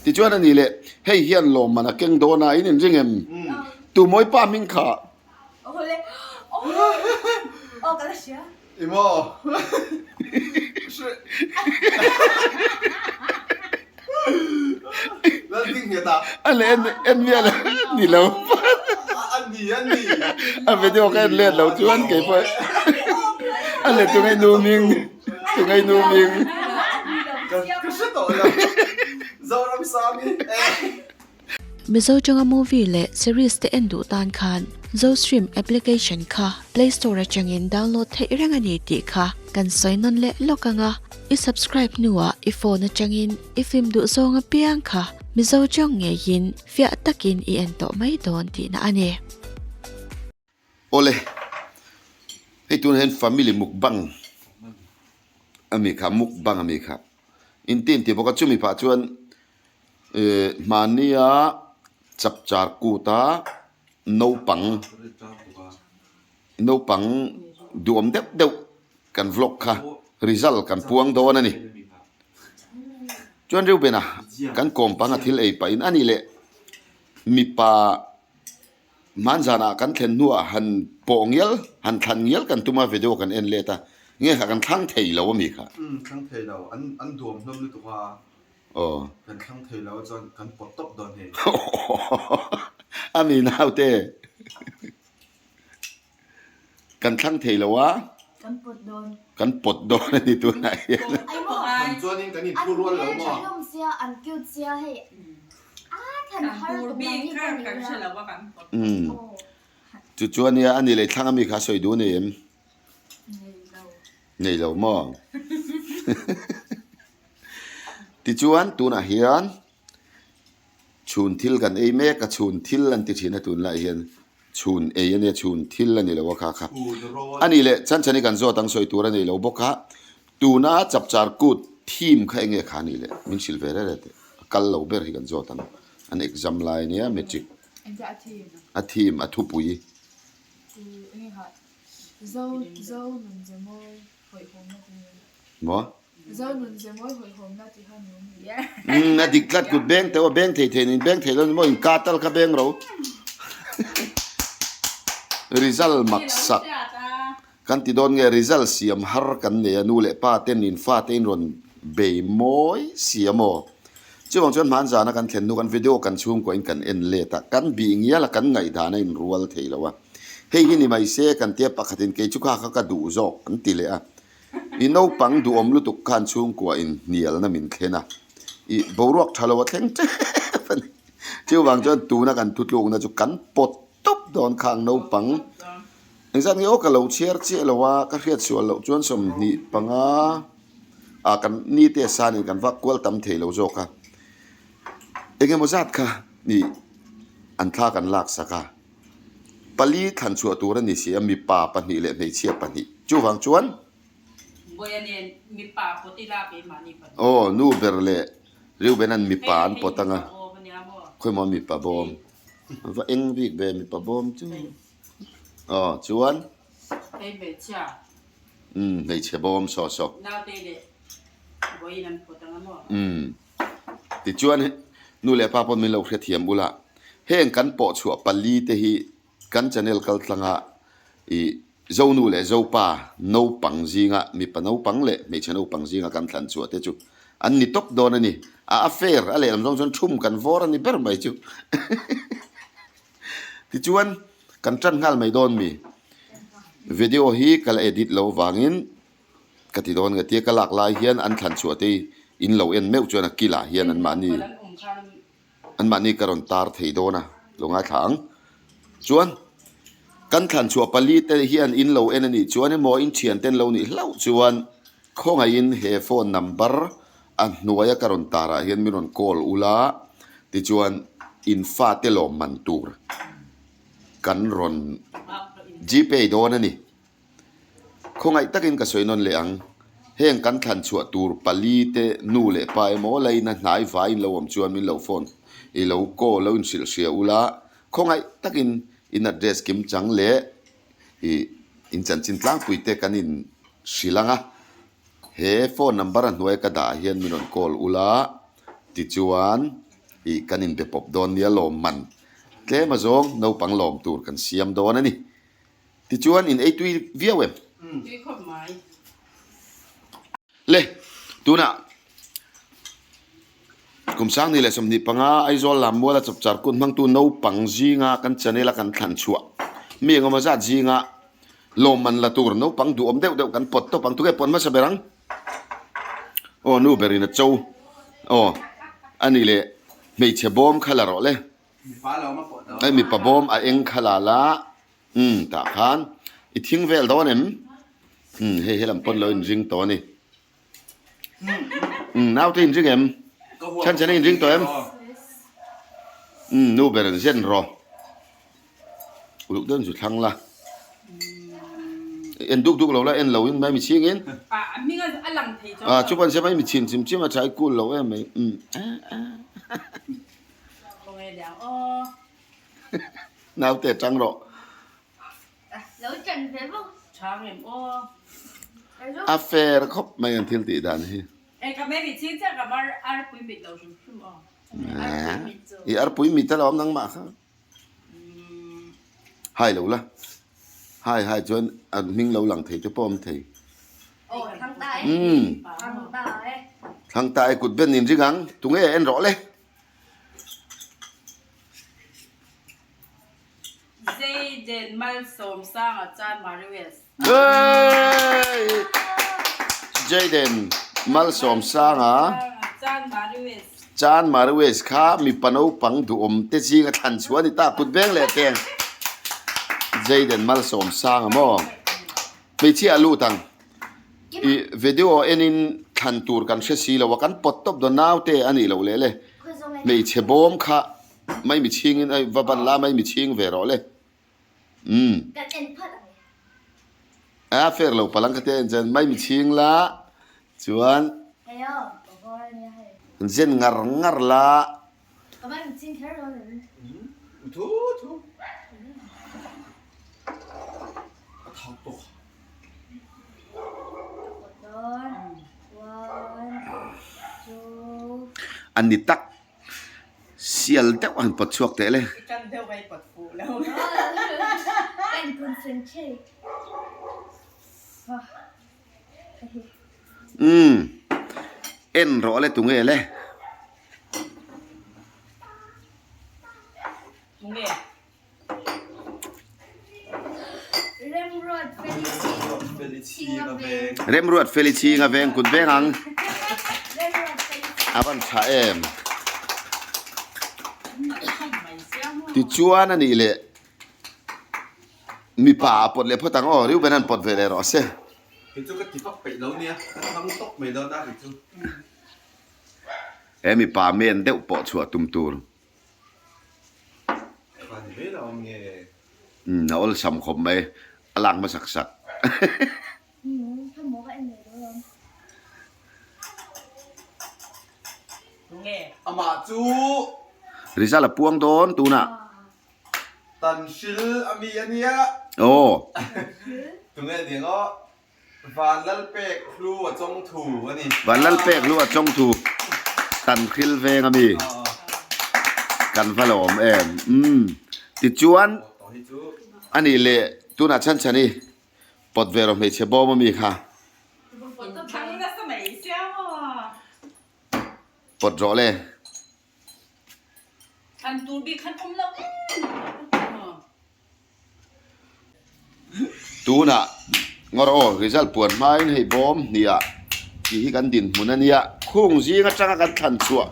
Tichuan a ni leh, hei hian lawmman a keng dawn a, in inring em? Tu mawipa hming kha? A leh en en miah lo ni lo a video ka en let lo chuan kei pawh a leh tunge nu hming tunge nu hming. Mizo tanga movie leh series te en duh tan khan Zostream application kha Play Store atangin download theih reng a ni tih kha kan sawi nawn leh lawk ang a, i subscribe hnuah i phone atangin i film duh zawng apiang kha Mizo tang ngeiin fiah takin i en tawh mai dawn tihna a ni. Awle, hei tunah hian family mukbang a mi kha, mukbang a mi kha inti inti bawk a, chumi pah chuan eh mahnia chapchar kut a naupang naupang duhawm deuh deuh kan vlog kha result kan puang dawn a ni. Chuan Reuben-a kan kawm panga thil ei pahin a ni leh mipa. Hmanzanah kan thlen hnuah han pawh ngial, han thlan ngial kan tum a, video kan en let a, nge kha kan thlang thei lo ami kha? Umm thlang thei lo, an an duam hlawm lutuk a, Aw. Kan thlang thei lo chuan kan pawt tawp dawn hei. Ami naute. Kan thlang thei lo a. Kan pawt dawn. Kan pawt dawn a ni tunah hian. Thlan chuanin kan inphu rual lo maw? An hmeltha sia, an cute sia hei. A thlan har tum ang hi pawh ni ila. Umm. Chu chu ania, a ni leh thlang ami kha sawi duh a ni em? Nei lo. Nei lo maw? Tichuan tunah hian Chhun thil kan ei mek a, chhun thil an ti thin a tunlai hian chhun ei a nia, chhun thil a ni lo a kha kha. A nih leh chan chhan hi kan zawt ang sawi tur a nei lo bawk a, tuna chapchar kut theme kha enge kha a nih leh min hrilh ve rere teh, a kal lo ber hi kan zawt ang, an exam lai a nia matric. A theme a thupui. Maw? Umm a dik tlat kut beng teuh a beng thei thei nen beng thei lo ni maw in ka tal kha beng ro result mak sak kan ti dawn nge result siam har kan nei a nu leh pa ten in fa te in rawn bei mawi si a maw chuvang chuan hman zana kan thlen hnu kan video kan chhungkuah in kan en let a kan bih ngial a kan ngaihdan a in rual thei lo a hei hi ni mai se kan tia pakhat in kei chu kha kha ka duh zawk an ti leh a. I naupang duhawm lutuk khan chhungkua in hnialna min thlen a, i boruak tha lo a thleng tep a ni. Chuvang chuan tuna kan thutlukna chu kan pawt tawp dawn khang naupang. Engzat nge aw ka lo chhiar chiah lo a, ka hriat sual loh chuan 25 ah kan nite sanin kan vak kual tam thei lo zawk a. Engemaw zat kha i an thla kan laksak a. Pali thlan chhuah tur a ni si a, mipa pahnih leh hmeichhia pahnih. Chuvang chuan. Bawiha nen mipa pawt ila keimahni pahnih. Aw, nu ber leh Reuben-a'n mipa an pawt ang a. Khawimaw mipa bawm? A va eng bik ve mipa bawm chu. Aw, chuan. Hei hmeichhia. Umm, hmeichhe bawm saw saw. Naute leh Bawihin an pawt ang a maw? Umm. Tichuan, nu leh pa pawh min lo hrethiam ula, heng kan pawhchhuah pali te hi kan channel kaltlanga ih Zonu leh Zopa naupang zinga mipa naupang leh hmeichhe naupang zinga kan thlan chhuah te chu an ni tawp dawn a ni. A a fair a lehlam zawng chuan thum kan vawr a ni ber mai chu. Tichuan, kan tan nghal mai dawn mi? Video hi ka la edit lo vangin Ka ti dawn nge tia ka lak lai hian an thlan chhuah te in lo en meuh chuan a kilah hian an mahni an mahni ka rawn tar thei dawn a lo ngaithla ang. Chuan kan thlan chhuah pali te hian in lo en a nih chuan emaw in thian ten lo nih hlauh chuan khawngaihin he phone number a hnuaia ka rawn tar ah hian min rawn call ula tichuan in fate lawmman tur kan rawn gpay dawn a ni. Khawngaih takin ka sawi nawn leh ang. Heng kan thlan chhuah tur pali te nu leh pa emaw laina hnai vai in lo awm chuan min lo phone i lo call lo inhrilh hria ula, khawngaih takin in address kim chang leh i in chanchin tlangpui te kan in hrilh ang a. He phone number a hnuaia ka dah ah hian min rawn call ula tichuan. I kan inbe pawp dawn nia lawmman tlem azawng naupang lawm tur kan siam dawn a ni. Tichuan in ei tui viau em? Tui khawp mai. Le, tunah kum 20 leh 25 Aizawl Lammuala chawpchar kut hmangtu naupang zinga kan channel a kan thlan chhuah mi engemaw zat zinga lawmman la tur naupang duhawm deuh deuh kan pawt tawp ang. Tunge pawt hmasa ber ang? Aw nu berin a cho. Aw a ni leh hmeichhe bawm kha la rawh le. Hei mipa bawm a eng kha la la. Umm tah khan i thing vel dawn em? Umm hei helam pawn lo inring tawh a ni. Umm naute inring em? Chhanchhana inring tawh em? Umm nu ber an zen rawh. Uluk deuhin zu thlang la. En duk duk lo la en lo in mai mi chhing in. Ah chu pawn se mai mi chhin chim chim a tha i cool lo em mai. Umm. Naute tang rawh. A fair khawp mai an thil tih dan hi. I arpui mit alawm nangmah kha. Hai lo la. Hai hai chuan a hming lo lang thei te pawh a awm thei. Umm. Thlang ta e kut ben in ring ang. Tunge en rawh le. Zayden Malsawmsanga chuan Mari West. Hey! Jayden Malsawmsanga Chan Mari West. Chan Mari West kha mipa naupang duhawm te zinga thlan chhuah a ni ta kut veng leh teng. Jayden Malsawmsanga maw? Hmeichhia a lut ang. I video enin thlan tur kan hre si lo a, kan pawt tawp dawn naute a nih loh leh le. Hmeichhe bawm kha mai mi chhingin a va ban la mai mi chhing ve rawh le. Umm. A fair lo palang kha te en chuan mai mi chhing la chuan zen ngar ngar la. A ni tak sial deuh a han pawt chhuak teh le. Umm en rawh le tunge le. Remruat Feli chhing a veng kut veng ang. A van tha em. Tichuan a nih leh mipa a pawt leh phawt ang aw Reuben an pawt ve leh rawh se. Kei chu ka ti vak peih lo nia, ka thlang tawp mai dawn a kei chu. He mipa men deuh pawh chhuah tum tur. Umm a awlsam khawp mai a lak hmasak sak. Result a puang dawn tunah. Aw. Vanlalpek hlu a chawng thu a ni. Vanlalpek hlu a chawng thu kan hril veng a mi. Kan va lo awm em. Umm. Tichuan a nih leh tunah chhan chhan i pawt ve rawh hmeichhe bawm a mi kha. Pawt rawh le. Tunah ngawr aw result puan hmain hei bawm hniah tih hi kan dinhmun a nia. Khung zing atanga kan thlan chhuah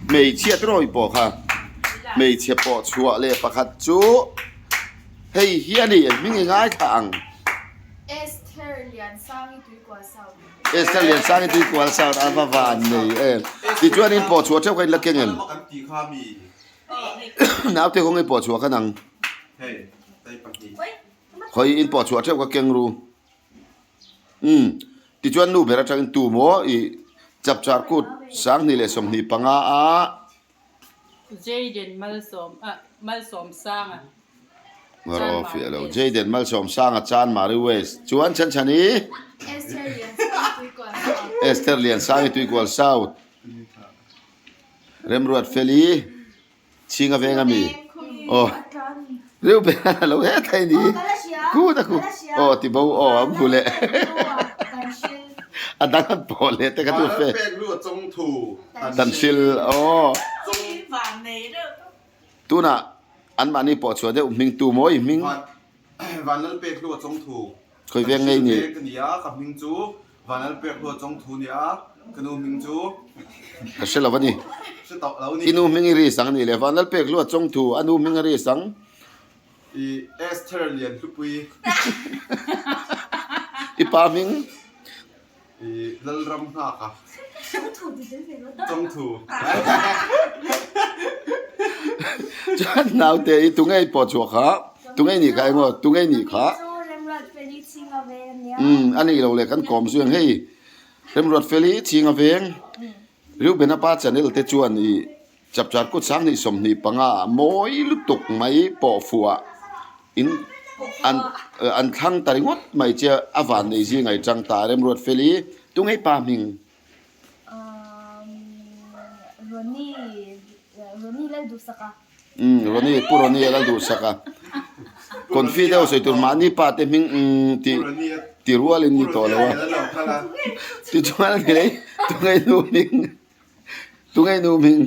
hmeichhia tirawi pawh kha hmeichhe pawh chhuah leh pakhat chu hei hi a ni hming i ngaithla ang. Esther Liansangi Tuikual Sound. Esther Liansangi Tuikual Sound a va van nei em. Tichuan in pawh chhuah theuh kha in la keng em? Naute kawng i pawh chhuah kha nang. Khawi in pawh chhuah theuh kha keng ru. Umm tichuan nu ber atangin tu maw i chapchar kut 25 leh 25 a. Jayden Malsawm ah Malsawmsanga Ngawr aw fiah lo. Jayden Malsawmsanga Chan Mari West chuan chhan chhan i. Esther Liansangi Tuikual South. Esther Liansangi Tuikual South. Remruat Feli Chhinga veng a mi? Aw Reuben a lo he thei ni. Ku ta ku. Aw ti bo aw a hmu leh. A dang an pawh leh te kha chu fe. Tan hril aw. Tunah anmahni pawh chhuah deuh hming tu mawi hming. Khawi veng ngei ni. Ka hre lo a ni. I nu hming i ri sang a ni le. Vanlalpekhlua Chawngthu a nu hming a ri sang. I pa hming. Chuan naute i tunge i pawh chhuah kha tunge nih kha emaw tunge nih kha umm a nih loh leh kan kawm zui ang hei Remruatfeli chhinga veng Reuben-a pa channel te chuan i Chapchar kut 20 25 ah mawi lutuk mai pawh fuh ah in an an thlang ta ringawt mai che a van nei zing ai chang ta Remruat Feli tungei pa hming. Ronnie Ronnie Lalduhsaka. Umm Ronnie Pu Ronnie Lalduhsaka confi deuh sawi tur mahni pa te hming umm tih ti rual in ni tawh lo a tichuan a ni leh tungei nu hming. Tunge nu hming?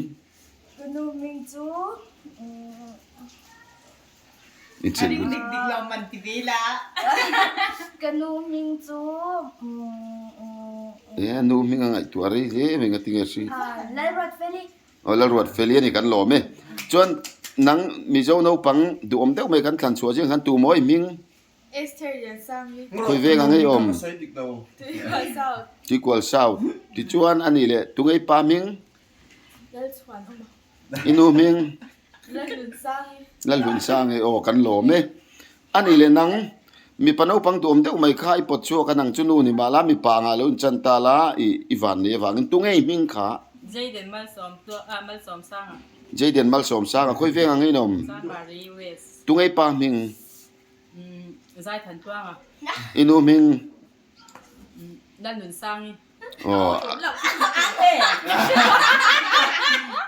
Ka nu hming chu I Ring dik dik lo man ti ve la. Ka nu hming chu E nu hming a ngaihtuah rei hle mai ngatinge hri. Lalruatfeli. Aw Lalruatfeli a ni kan lawm e. Chuan nang Mizo naupang duhawm deuh mai kan thlan chhuah zing khan tu maw i hming? Esther Liansangi. Khawi veng ang ei awm? Tuikual South. Tuikual South. Tichuan a nih leh tungei pa hming? Lalchhuanawma. I nu hming? Lalhlunsangi. Lalhlunsangi aw kan lawm e. A nih leh nang mipa naupang duhawm deuh mai kha i pawt chhuak a nang chu nu ni mah la mipa angah lo inchan ta la i i van nei avangin tungei hming kha? Jayden Malsawmsanga. Jayden Malsawmsanga khawi veng ang in awm? Sanbari West. Tungei pa hming? Zai than tluang a. I nu hming? Lalnun Sangi. Aw.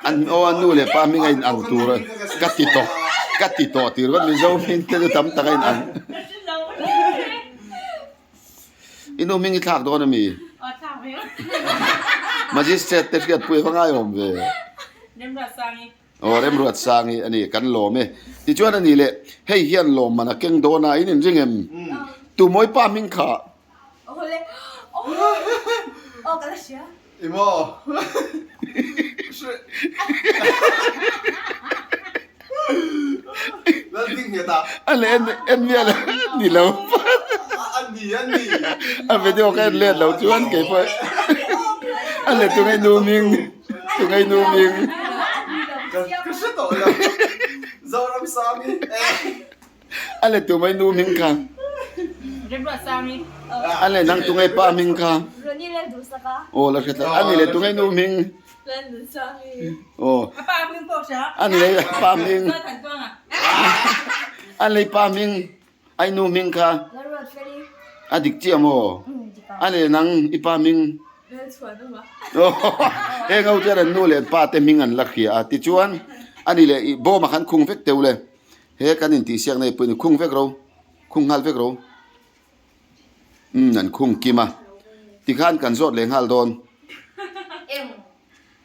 An aw an nu leh pa hming a in ang tur a ka ti tawh ka ti tawh tir vat Mizo hming te chu tam tak a in ang. I nu hming i thlak dawn a mi? Aw thlak ve. Magistrate te hriatpui a va ngaiawm ve. Remruat Sangi. Aw Remruat sang hi a ni, kan lawm e. Tichuan a ni le, hei hian lawmman a keng dawn a, in inring em? Tumawi pa hming kha. A leh en en mial a ni lo. A video ka en let lo chuan keipawh a let tunge nu hming. Tungai nu hming. Ka hre tawh lo. Zoram Sangi. A le tumai nu hming kha. Remruat Sangi. A le nang tungai pa hming kha. Roni Lal Duhsaka. Aw la hre tlat. A ni le tungai nu hming. Lalnun Sangi. Aw. A pa hming pawh hria. A ni le pa hming. Zothantuanga. A le pa hming. Ai nu hming kha a dik chiah maw? A leh nang i pa hming? Heng ho chuan an nu leh pa te hming an la hria a, tichuan a ni leh i bawmah khan khung vek teuh le, he kan intihsiakna hi pawhin khung vek ro, khung nghal vek ro. Umm an khung kim a, tikhan kan zawt leh nghal dawn.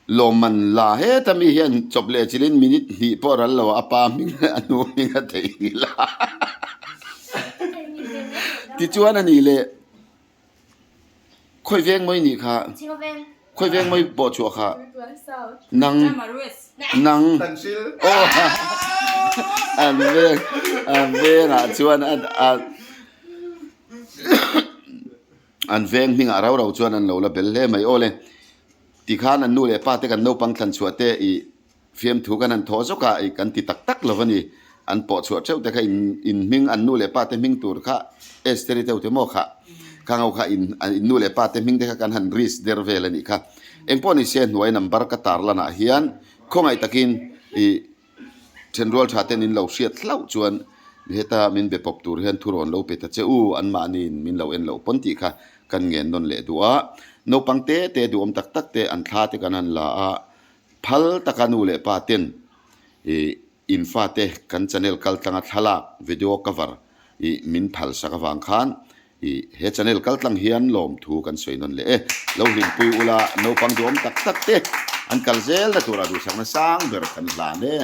Lawmman la heta mi hian chawp leh chilin minute hnih pawh ral lo a pa hming leh a nu hming a theihnghilh a. Tichuan a nih leh khawi veng mawi nih kha khawi veng mawi pawh chhuah kha nang nang aw an veng an vengah chuan a an veng hmingah rau rau chuan an lo la bel hle mai aw le. Tikhan an nu leh pa te kan naupang thlan chhuah te i fiamthu kan han thaw zawk a, i kan ti tak tak lo a ni. An pawh chhuah theuh te kha in in hming an nu leh pa te hming tur kha Esther-i deuh te maw kha khang ho kha in in nu leh pa te hming te kha kan han risk der vel a nih kha. Engpawh ni se hnuai number ka tar lanah hian khawngaih takin i Thenrual tha ten in lo hriat hlauh chuan heta min be pawp tur hian thurawn lo pe ta che u, anmahniin min lo en loh pawn tih kha kan ngen nawn leh duh a. Naupang te te duhawm tak tak te an thla te kan han la a. Phal taka nu leh pa ten ih in fate kan channel kal tlanga thlalak video cover ih min phal sak avang khan ih he channel kal tlang hian lawmthu kan sawi nawn leh e. Lo hlimpui ula naupang duhawm tak tak te an kal zel na tura duhsakna sang ber kan hlan e.